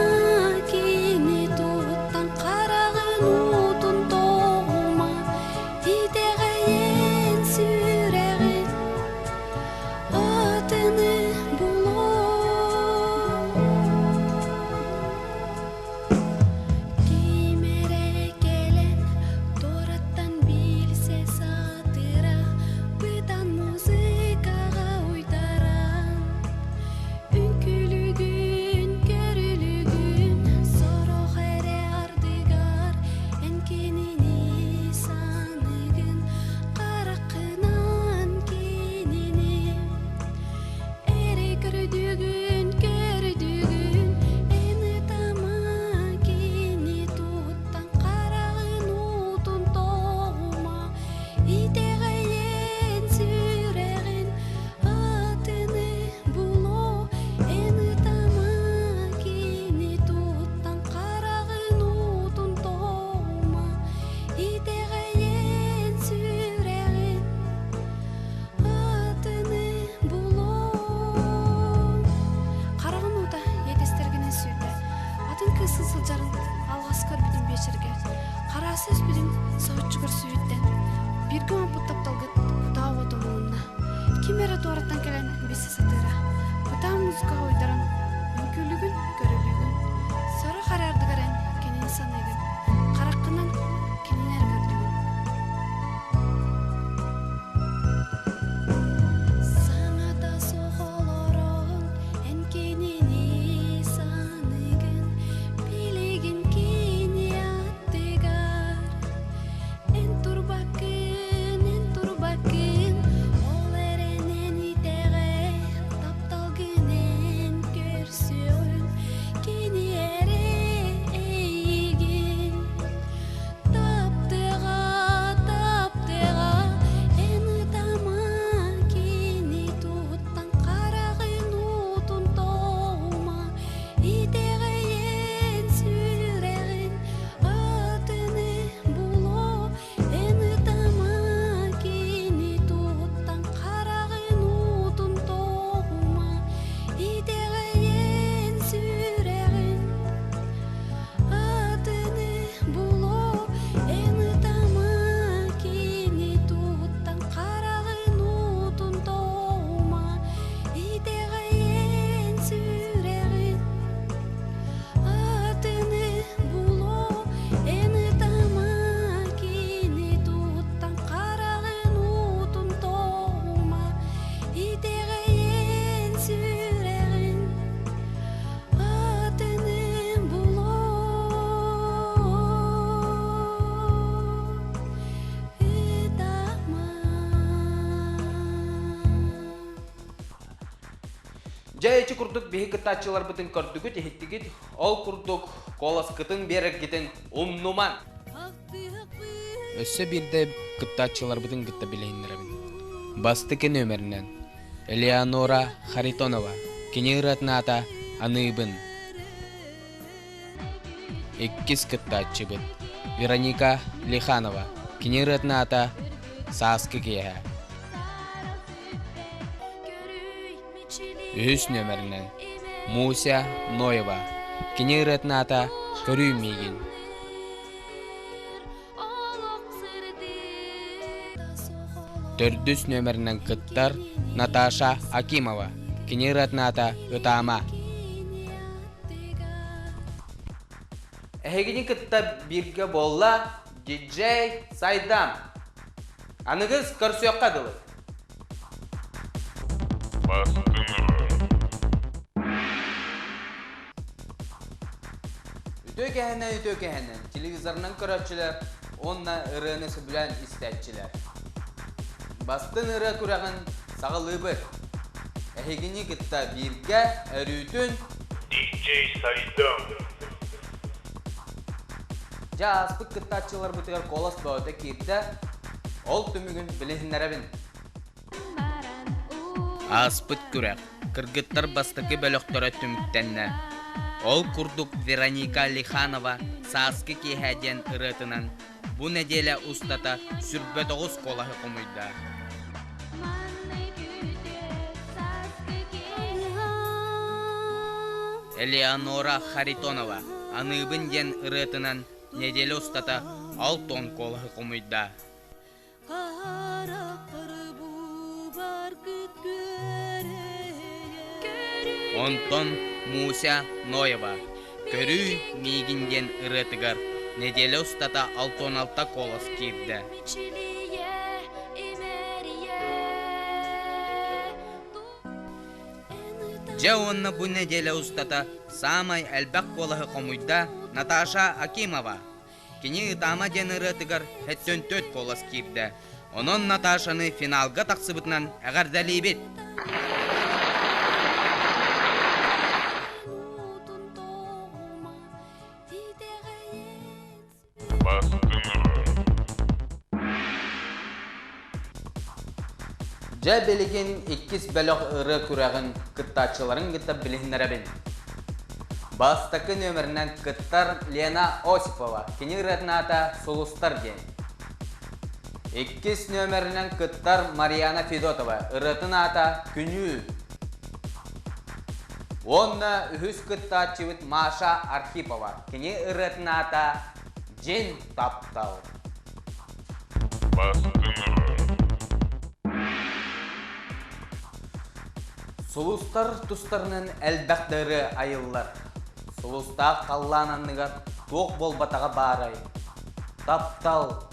кини туттан хараҕын уутун тоҕума итэҕэйэн сүрэҕин. эрэ туораттан кэлэн билсэ сатыыра. Бытаан музыкаҕа уйдаран үҥкүүлүүгүн, көрүлүүгүн. Сорох эрэ ардыгар эн кинини саныыгын, хараххынан кинини эрэ көрдүгүн. Саҥата суох олорон эн кинини саныыгын, билигин кини аттыгар. Эн турбаккын, эн турбаккын, ол эрэн эн итэҕэй, тапталгын эн көрсүөҕүн, кини эрэ эйигин. Таптыаҕа, таптыаҕа, эн ытама кини туһуттан хараҕын уутун тоҕума, итэҕэйэн сүрэҕин атыны булуо, эн ытама кини туһуттан хараҕын уутун тоҕума, итэҕэйэн сүрэҕин атыны булуо, эн ытама кини туһуттан хараҕын уутун тоҕума, итэҕэйэн сүрэҕин атыны булуо, эн ытама кини туһуттан хараҕын уутун тоҕума, итэҕэйэн сүрэҕин атыны булуо, ытама. Дьэ ити курдук биһи кыттааччыларбытын көрдүгүт, иһиттигит. Ол курдук куоласкытын биэрэргитин умнуман. Өссө биирдэ кыттааччыларбытын кытта билиһиннэрэбин. Бастакы нүөмэринэн Элеонора Харитонова, кини ырыатын аата «Аныыбын». Иккис кыттааччыбыт Вероника Лиханова, кини ырыатын аата «Сааскы киэһэ». Үһүс нүөмэринэн Муся Ноева, кини ырыатын аата «Көрүүй миигин». Төрдүс нүөмэринэн кыттар Наташа Акимова, кини ырыатын аата «Ытаама». Эһигини кытта бииргэ буолла диджей Сайдам. Аныгыс көрсүөххэ дылы. Үтүө кэһэнэн үтүө кэһэнэн телевизорынан көрөөччүлэр уонна ырыаны сөбүлээн истээччилэр. Бастыҥ ырыа күрэҕин саҕалыыбыт. Эһигини кытта бииргэ өрүүтүн DJ Сайдам. Дьэ ааспыт кыттааччыларбытыгар куолас бөҕөтө киирдэ. Ол түмүгүн билиһиннэрэбин. Ааспыт күрэх кыргыттар бастакы бөлөхтөрө түмүктэннэ. Ол курдук Вероника Лиханова «Сааскы киэһэ» диэн ырыатынан бу нэдиэлэ устата 29 куолаһы хомуйда. Элеонора Харитонова «Аныыбын» диэн ырыатынан нэдиэлэ устата 60 куолаһы хомуйда. Онтон Муся Ноева «Көрүүй миигин» диэн ырыатыгар нэдиэлэ устата 66 куолас киирдэ. Дьэ уонна бу нэдиэлэ устата саамай элбэх куолаһы хомуйда Наташа Акимова. Кини Ытаама диэн ырыатыгар 74 куолас киирдэ. Онон Наташаны финалга тахсыбытынан эҕэрдэлиибит! Дьэ билигин иккис бөлөх ырыа күрэҕин кыттааччыларын кытта билиһиннэрэбин. Бастакы нүөмэринэн кыттар Лена Осипова. Кини ырыатын аата «Сулустар» диэн. Иккис нүөмэринэн кыттар Марьяна Федотова. Ырыатын аата «Күнүү». Уонна үһүс кыттааччыбыт Маша Архипова. Кини ырыатын аата «Дьин таптал». Сулустар тустарынан элбэх да ырыа айыллар. Сулустаах халлаан анныгар туох буолбатаҕа баарай? Таптал,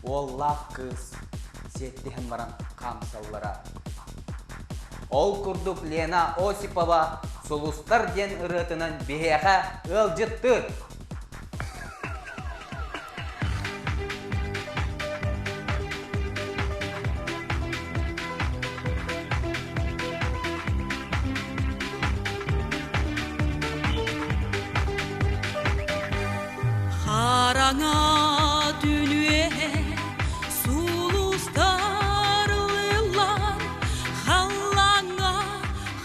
уоллаах кыыс сиэттиһэн баран хаамсаллара. Ол курдук Лена Осипова «Сулустар» диэн ырыатынан биһиэхэ ыалдьыттыыр. Хараҥа түнүөһэ сулустар ыллар халлааҥҥа,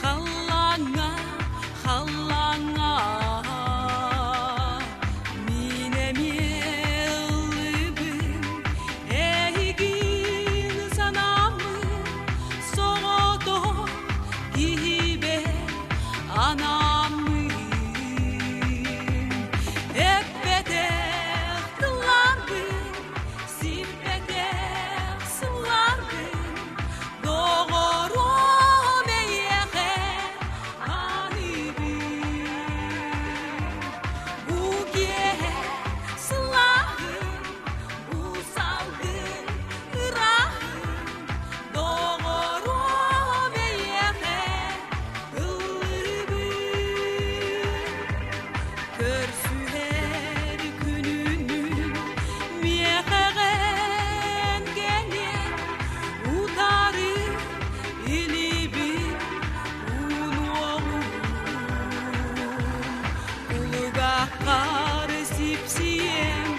халлааҥҥа, халлааҥҥа. Мин эмиэ ыллыыбын, эйигин санааммын, соҕотох киһибэр анааммын. Эппэтэх тылларбын, сиппэтэх сылларбын, доҕоруом эйиэхэ аныыбын. Бу киэһэ сылааһын, бу салгын ырааһын, доҕоруом эйиэхэ ыллыыбын. Көрсүһэр күнүнүн миэхэҕин кэлиэн утары илибин уунуоҕум. Кулугаххар сипсиэм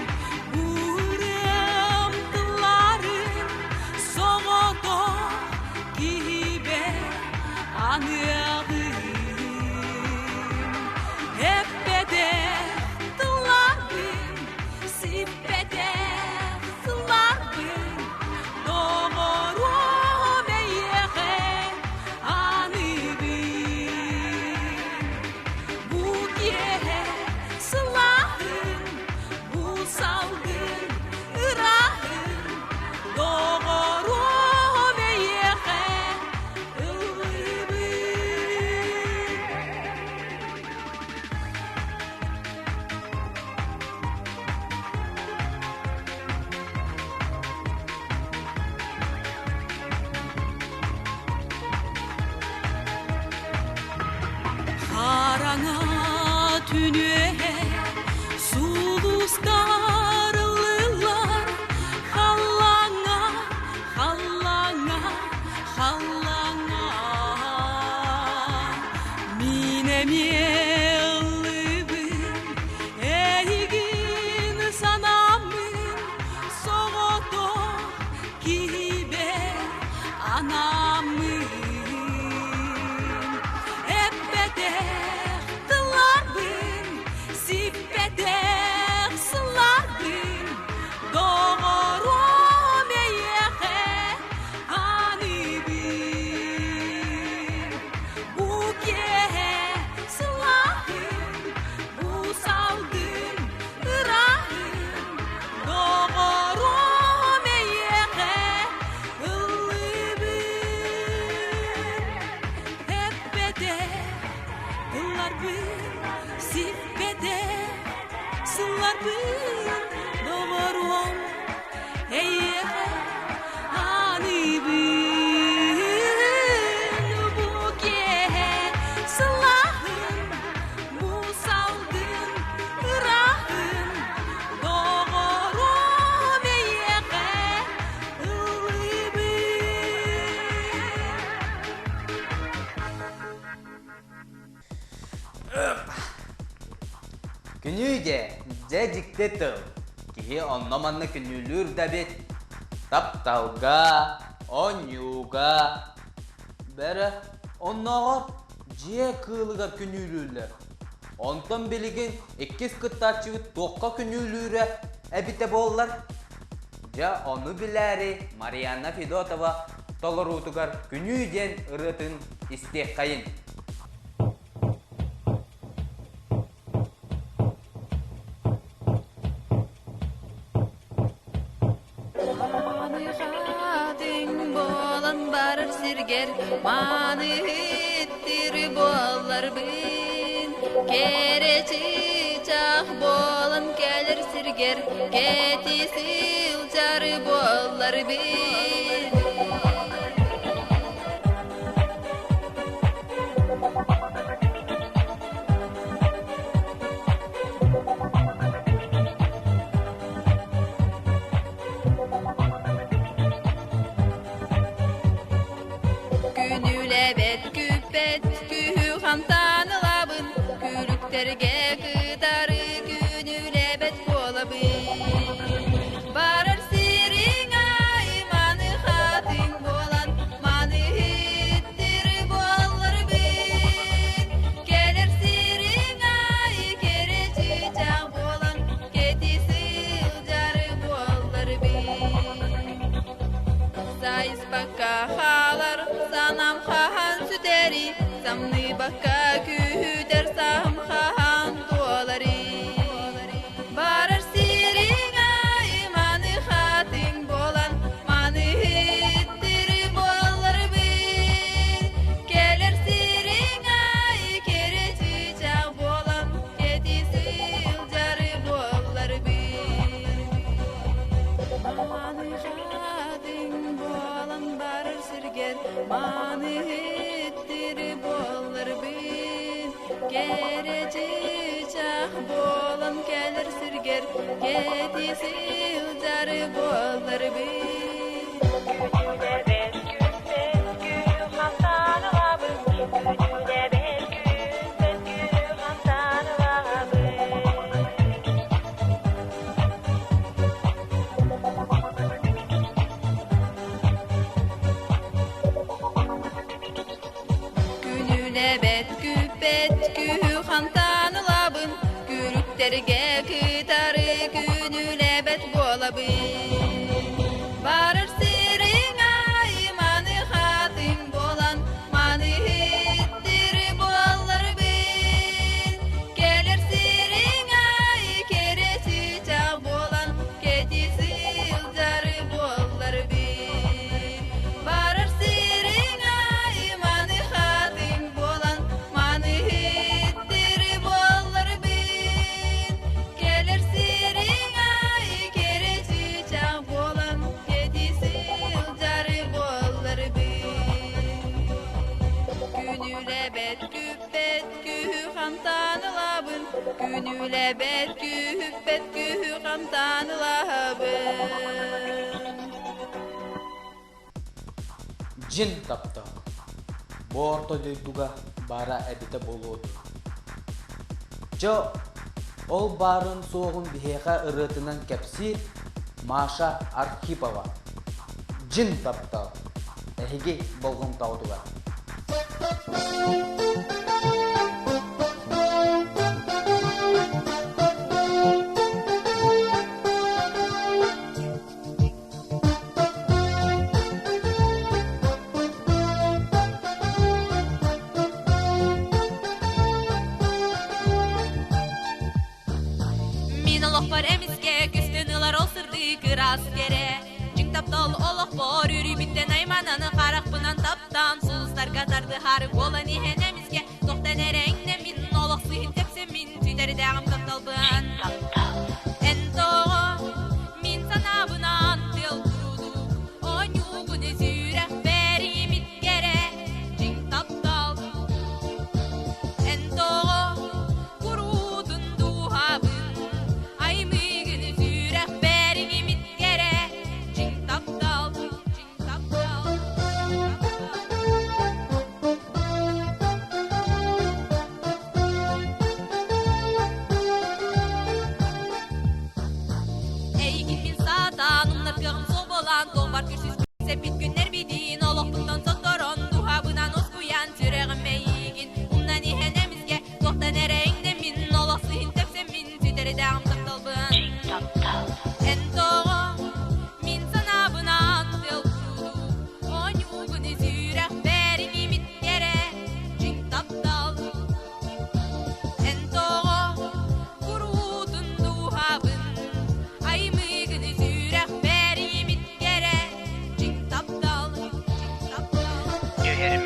буурыам тылларын соҕотох киһибэр аныаҕым. Эппэтэх тылларбын, сиппэтэх сылларбын, доҕоруом эйиэхэ аныыбын. Бу киэһэ сылааһын, бу салгын ырааһын, доҕоруом эйиэхэ ыллыыбын. Хараҥа түнүөһэ сулустар ыллылар халлааҥҥа, халлааҥҥа, халлааҥҥа. Мин эмиэ ыллыыбын, эйигин санааммын, соҕотох киһибэр анааммын. Эппэтэх тылларбын, сиппэтэх сылларбын, доҕоруом эйиэхэ аныыбын. Бу киэһэ сылааһын, бу салгын ырааһын, доҕоруом эйиэхэ ыллыыбын. Эппэтэх тылларбын, сиппэтэх сылларбын, доҕоруом эйиэхэ аныыбын. Бу киэһэ сылааһын, бу салгын ырааһын, доҕоруом эйиэхэ ыллыыбын. Күнүү дьэ, дьэ дьикти тыл. Киһи онно-манна күнүүлүүр да эбит. Тапталга, оонньууга, бэрэ оннооҕор дьиэ кыылыгар күнүүлүүллэр. Онтон билигин иккис кыттааччыбыт туохха күнүүлүүрэ эбитэ буоллар? Дьэ ону билээри Марианна Федотова толоруутугар Күнүү диэн ырыатын истиэххэйин. Аныхатыҥ буолан барар сиргэр Маныһыттыр буолларбын Кэрэ чыычаах буолан кэлэр сиргэр Кэти сылдьар буолларбын Күнүүлэбэт күппэт күһү хантан ылабын Күлүктэргэ кытары күнүүлэбэт буолабын Барар сириҥ ай маны хатыҥ буолан Маны иһиттир буолларбын Кэлэр сириҥ ай кэрэ чыычаах буолан Кэти сылдьар буолларбын Сайыспакка хаалар санам хаһан сүтэрий Самныбакка күүһүтэр саһым хаһан туоларый Барар сириҥ ай маны хатыҥ буолан Маны иһиттир буолларбын Кэлэр сириҥ ай кэрэ чыычаах буолан Кэти сылдьар буолларбын Маны хатыҥ буолан барар сиргэр Маны иһиттир буолларбын Кэрэ чыычаах буолан кэлэр сиргэр Кэти сылдьар буолларбын Күнүүлэбэт күппэт күһү хантан ылабын Күнүүлэбэт күппэт күһү хантан ылабын Күнүүлэбэт күппэт күһү хантан ылабын Күлүктэргэ кытары күнүүлэбэт буолабын Барар сириҥ ай маны хатыҥ буолан Маны иһиттир буолларбын Кэлэр сириҥ ай кэрэ чыычаах буолан Кэти сылдьар буолларбын Барар сириҥ ай маны хатыҥ буолан Маны иһиттир буолларбын Кэлэр сириҥ ай кэрэ чыычаах буолан Кэти сылдьар буолларбын Күнүүлэбэт күппэт күһү хантан ылабын Күнүүлэбэт күппэт күһү хантан ылабын Дьин таптал. Бу орто дойдуга баара эбитэ буолуо дуо? Дьэ, ол баарын-суоҕун биһиэхэ ырыатынан кэпсиир Маша Архипова. Дьин таптал. Эһиги болҕомтоҕутугар. Мин олохпор эмискэ көстөн ылар ол сырдык ыраас кэрэ Дьиҥ таптал олохпор үрүйбүттэн айманан харахпынан таптаан сулустарга тардыһар буолан иһэн эмискэ тохтон эрэҥнэммин олох сыһын тэпсэммин сүтэрдээҕим тапталбын Эн тоҕо мин санаабынан тыал курдук оонньуугун сүрэхпэр имит кэрэ дьиҥ таптал Эн тоҕо куруутун дууһабын аймыыгын сүрэхпэр иҥимит кэрэ дьиҥ таптал дьиҥ таптал таптал.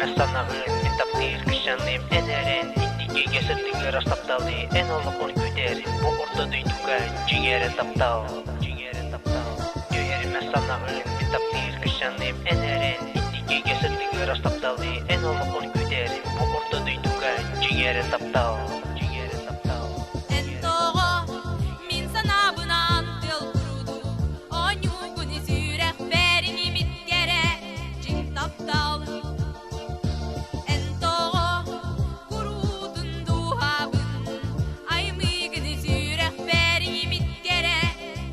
Түһэримэ санаҕын, мин таптыыр кыысчааным эн эрэн Инникигэ сырдыгы ырас тапталы эн олоххун күүтэр Бу орто дойдуга дьиҥ эрэ таптал, дьиҥ эрэ таптал Түһэримэ санаҕын, мин таптыыр кыысчааным эн эрэн Инникигэ сырдыгы ырас тапталы эн олоххун күүтэр Бу орто дойдуга дьиҥ эрэ таптал, дьиҥ эрэ таптал Эн тоҕо мин санаабынан тыал курдук Оонньуугун сүрэхпэр иҥимит кэрэ дьиҥ таптал Эн тоҕо куруутун дууһабын Аймыыгын сүрэхпэр иҥимит кэрэ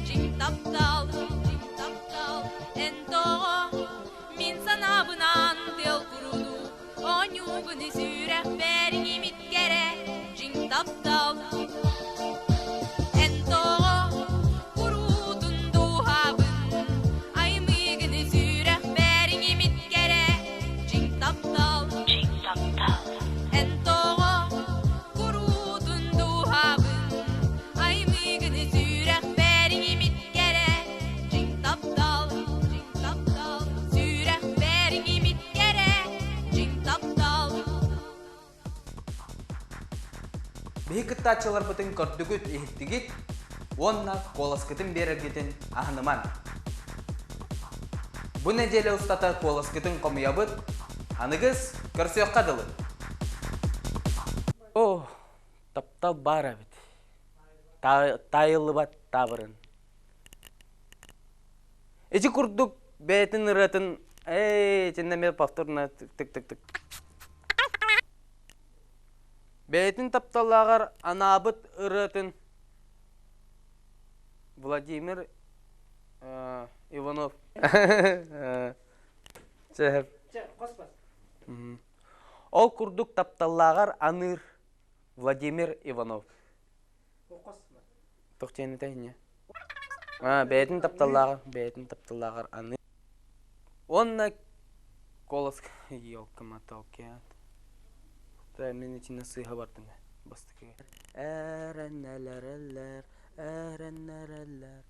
дьиҥ таптал дьиҥ таптал Эн тоҕо мин санаабынан тыал курдук Оонньуугун сүрэхпэр иҥимит кэрэ дьиҥ таптал Эн тоҕо куруутун дууһабын Аймыыгын сүрэхпэр иҥимит кэрэ дьиҥ таптал Дьиҥ таптал Эн тоҕо куруутун дууһабын Аймыыгын сүрэхпэр иҥимит кэрэ дьиҥ таптал дьиҥ таптал Сүрэхпэр иҥимит кэрэ дьиҥ таптал Биһи кыттааччыларбытын көрдүгүт, иһиттигит уонна куоласкытын биэрэргитин аһыныман. Бу нэдиэлэ устата куоласкытын хомуйабыт, аныгыс көрсүөххэ дылы. О, таптал баар эбит. Таайыллыбат таабырын. Ити курдук бэйэтин ырыатын эй итиннэ эмиэ повторно тык-тык-тык. Бэйэтин тапталлааҕар анаабыт ырыатын Владимир Иванов Чэ, Ол курдук тапталлааҕар аныыр Владимир Иванов. Туох диэн этэй инньэ? Бэйэтин тапталлааҕар, бэйэтин тапталлааҕар аныыр. Уонна голос елка-моталки. Мин итиннэ сыыһа бардым бастакыга. Эрэннэлэрэллэр, эрэннэрэллэр.